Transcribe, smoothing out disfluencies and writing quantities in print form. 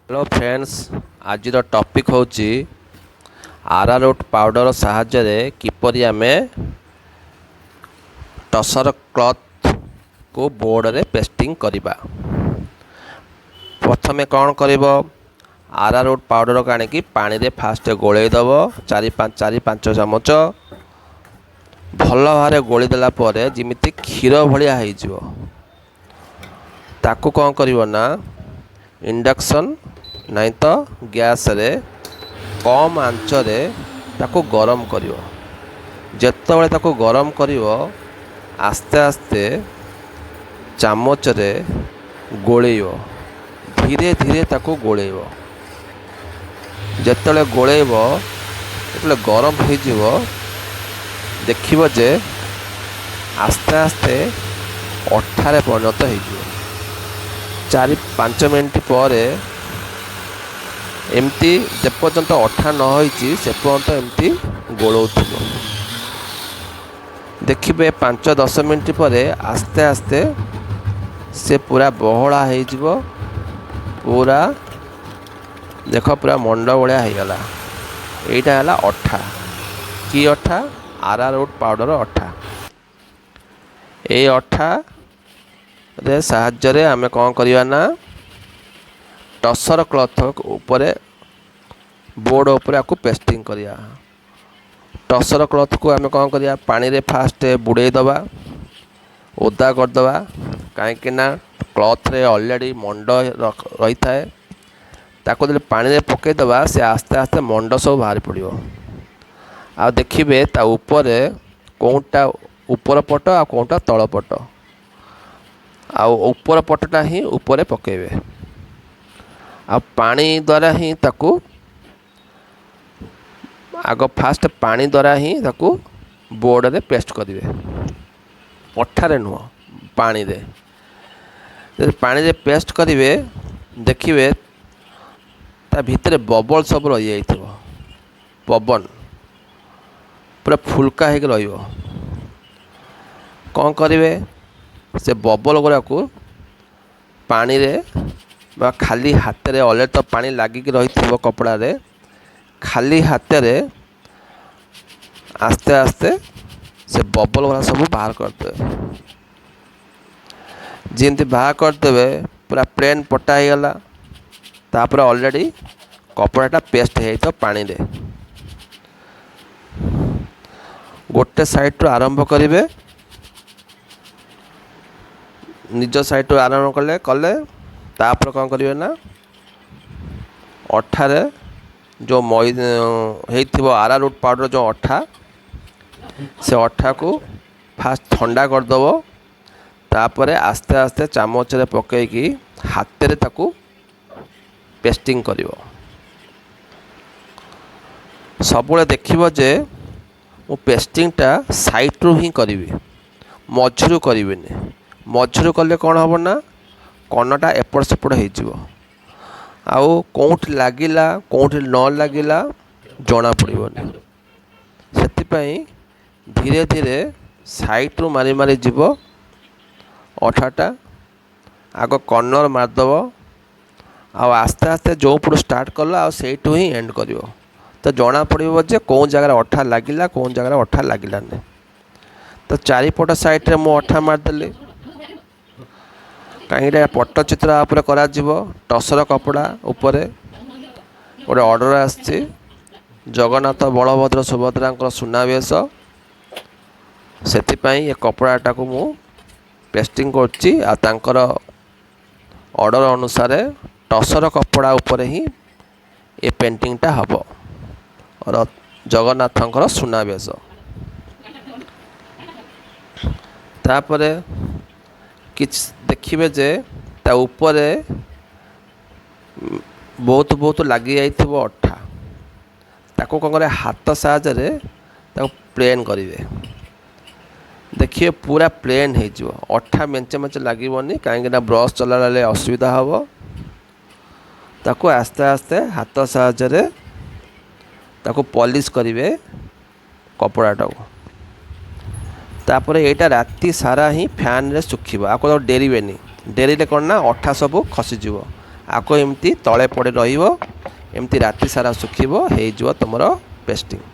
Hello friends, ଆଜିର topic ହେଉଛି arrowroot powder ସାହାଯ୍ୟରେ କିପରି ଆମେ ଟସର କ୍ଲଥକୁ ବୋର୍ଡ଼ରେ ପେଷ୍ଟିଂ କରିବା। ପ୍ରଥମେ କ'ଣ କରିବ? ଆରାରୁଟ୍ ପାଉଡ଼ରକୁ ଆଣିକି ପାଣିରେ ଫାଷ୍ଟ ଗୋଳେଇ ଦେବ, 4-5 ଚାମଚ। ଭଲ ଭାବରେ ଗୋଳେଇ ଦେଲା ପରେ ଯେମିତି କ୍ଷୀର ଭଳିଆ ହେଇଯିବ, ତାକୁ କ'ଣ କରିବ ନା ଇଣ୍ଡକ୍ସନ୍ ନାଇଁ ତ ଗ୍ୟାସ୍ରେ କମ୍ ଆଞ୍ଚରେ ତାକୁ ଗରମ କରିବ। ଯେତେବେଳେ ତାକୁ ଗରମ କରିବ, ଆସ୍ତେ ଆସ୍ତେ ଚାମଚରେ ଗୋଳେଇବ, ଧୀରେ ଧୀରେ ତାକୁ ଗୋଳେଇବ। ଯେତେବେଳେ ଗୋଳେଇବ, ଯେତେବେଳେ ଗରମ ହେଇଯିବ, ଦେଖିବ ଯେ ଆସ୍ତେ ଆସ୍ତେ ଅଠାରେ ପରିଣତ ହେଇଯିବ। 4-5 ମିନିଟ୍ ପରେ ଏମିତି ଯେପର୍ଯ୍ୟନ୍ତ ଅଠା ନ ହେଇଛି, ସେ ପର୍ଯ୍ୟନ୍ତ ଏମିତି ଗୋଳଉଥିବ। ଦେଖିବେ, 5-10 ମିନିଟ୍ ପରେ ଆସ୍ତେ ଆସ୍ତେ ସେ ପୁରା ବହଳା ହେଇଯିବ। ପୁରା ଦେଖ, ପୁରା ମଣ୍ଡ ଭଳିଆ ହେଇଗଲା। ଏଇଟା ହେଲା ଅଠା। କି ଅଠା? ଆରାରୁଟ୍ ପାଉଡ଼ର ଅଠା। ଏଇ ଅଠାରେ ସାହାଯ୍ୟରେ ଆମେ କ'ଣ କରିବା ନା ଟସର କ୍ଲଥ୍ ଉପରେ, ବୋର୍ଡ଼ ଉପରେ ଆକୁ ପେଷ୍ଟିଂ କରିବା। ଟସର କ୍ଲଥ୍କୁ ଆମେ କ'ଣ କରିବା? ପାଣିରେ ଫାଷ୍ଟ ବୁଡ଼େଇ ଦେବା, ଓଦା କରିଦେବା, କାହିଁକିନା କ୍ଲଥ୍ରେ ଅଲରେଡ଼ି ମଣ୍ଡ ରହିଥାଏ। ତାକୁ ଯେତେବେଳେ ପାଣିରେ ପକାଇଦେବା, ସେ ଆସ୍ତେ ଆସ୍ତେ ମଣ୍ଡ ସବୁ ବାହାରି ପଡ଼ିବ। ଆଉ ଦେଖିବେ, ତା ଉପରେ କେଉଁଟା ଉପର ପଟ ଆଉ କେଉଁଟା ତଳ ପଟ, ଆଉ ଉପର ପଟଟା ହିଁ ଉପରେ ପକାଇବେ। ଆଉ ପାଣି ଦ୍ୱାରା ହିଁ ତାକୁ ଆଗ ଫାଷ୍ଟ ପାଣି ଦ୍ୱାରା ହିଁ ତାକୁ ବୋର୍ଡ଼ରେ ପେଷ୍ଟ କରିବେ, ଅଠାରେ ନୁହଁ, ପାଣିରେ। ଯଦି ପାଣିରେ ପେଷ୍ଟ କରିବେ, ଦେଖିବେ ତା ଭିତରେ ବବଲ୍ ସବୁ ରହିଯାଇଥିବ, ପବନ ପୁରା ଫୁଲକା ହେଇକି ରହିବ। କ'ଣ କରିବେ? ସେ ବବଲ୍ ଗୁଡ଼ାକୁ ପାଣିରେ ବା ଖାଲି ହାତରେ, ଅଲରେଡ଼ି ତ ପାଣି ଲାଗିକି ରହିଥିବ କପଡ଼ାରେ, ଖାଲି ହାତରେ ଆସ୍ତେ ଆସ୍ତେ ସେ ବବଲ୍ ଗୁଡ଼ା ସବୁ ବାହାର କରିଦେବେ। ଯେମିତି ବାହାର କରିଦେବେ, ପୁରା ପ୍ଲେନ୍ ପଟା ହେଇଗଲା। ତାପରେ ଅଲରେଡ଼ି କପଡ଼ାଟା ପେଷ୍ଟ ହେଇଯାଇଥିବ ପାଣିରେ। ଗୋଟେ ସାଇଡ଼ରୁ ଆରମ୍ଭ କରିବେ। ନିଜ ସାଇଡ଼ରୁ ଆରମ୍ଭ କଲେ, ତାପରେ କ'ଣ କରିବେ ନା ଅଠାରେ ଯେଉଁ ମଇ ହେଇଥିବ, ଆରାରୁଟ୍ ପାଉଡ଼ର ଯେଉଁ ଅଠା, ସେ ଅଠାକୁ ଫାଷ୍ଟ ଥଣ୍ଡା କରିଦେବ। ତାପରେ ଆସ୍ତେ ଆସ୍ତେ ଚାମଚରେ ପକାଇକି ହାତରେ ତାକୁ ପେଷ୍ଟିଂ କରିବ। ସବୁବେଳେ ଦେଖିବ ଯେ ମୁଁ ପେଷ୍ଟିଂଟା ସାଇଡ଼ରୁ ହିଁ କରିବି, ମଝିରୁ କରିବିନି। ମଝିରୁ କଲେ କ'ଣ ହେବ ନା କନଟା ଏପଟ ସେପଟ ହେଇଯିବ, ଆଉ କେଉଁଠି ଲାଗିଲା, କେଉଁଠି ନ ଲାଗିଲା ଜଣାପଡ଼ିବନି। ସେଥିପାଇଁ ଧୀରେ ଧୀରେ ସାଇଡ଼ରୁ ମାରି ମାରି ଯିବ ଅଠାଟା। ଆଗ କର୍ଣ୍ଣର ମାରିଦେବ, ଆଉ ଆସ୍ତେ ଆସ୍ତେ ଯେଉଁ ପଟୁ ଷ୍ଟାର୍ଟ କଲ, ଆଉ ସେଇଠୁ ହିଁ ଏଣ୍ଡ କରିବ। ତ ଜଣାପଡ଼ିବ ଯେ କେଉଁ ଜାଗାରେ ଅଠା ଲାଗିଲା, କେଉଁ ଜାଗାରେ ଅଠା ଲାଗିଲାନି। ତ ଚାରିପଟ ସାଇଡ଼ରେ ମୁଁ ଅଠା ମାରିଦେଲି, କାହିଁକି ପଟ୍ଟଚିତ୍ର ଉପରେ କରାଯିବ। ଟସର କପଡ଼ା ଉପରେ ଗୋଟେ ଅର୍ଡ଼ର ଆସିଛି, ଜଗନ୍ନାଥ, ବଳଭଦ୍ର, ସୁଭଦ୍ରାଙ୍କର ସୁନାବେଶ। ସେଥିପାଇଁ ଏ କପଡ଼ାଟାକୁ ମୁଁ ପେଷ୍ଟିଂ କରୁଛି। ଆଉ ତାଙ୍କର ଅର୍ଡ଼ର ଅନୁସାରେ ଟସର କପଡ଼ା ଉପରେ ହିଁ ଏ ପେଣ୍ଟିଂଟା ହେବ, ଜଗନ୍ନାଥଙ୍କର ସୁନାବେଶ। ତାପରେ କିଛି ଦେଖିବେ ଯେ ତା ଉପରେ ବହୁତ ବହୁତ ଲାଗିଯାଇଥିବ ଅଠା। ତାକୁ କ'ଣ କରିବେ? ହାତ ସାହାଯ୍ୟରେ ତାକୁ ପ୍ଲେନ୍ କରିବେ। ଦେଖିବେ, ପୁରା ପ୍ଲେନ୍ ହେଇଯିବ, ଅଠା ମେଞ୍ଚେ ମେଞ୍ଚେ ଲାଗିବନି, କାହିଁକିନା ବ୍ରସ୍ ଚଲାଇଲା ବେଳେ ଅସୁବିଧା ହେବ। ତାକୁ ଆସ୍ତେ ଆସ୍ତେ ହାତ ସାହାଯ୍ୟରେ ତାକୁ ପଲିସ୍ କରିବେ କପଡ଼ାଟାକୁ। ତାପରେ ଏଇଟା ରାତି ସାରା ହିଁ ଫ୍ୟାନ୍ରେ ଶୁଖିବ। ଆଉ ଡେରିବେନି। ଡେରିଲେ କ'ଣ ନା ଅଠା ସବୁ ଖସିଯିବ। ଆକୁ ଏମିତି ତଳେ ପଡ଼ି ରହିବ, ଏମିତି ରାତି ସାରା ଶୁଖିବ, ହେଇଯିବ ତୁମର ପେଷ୍ଟିଂ।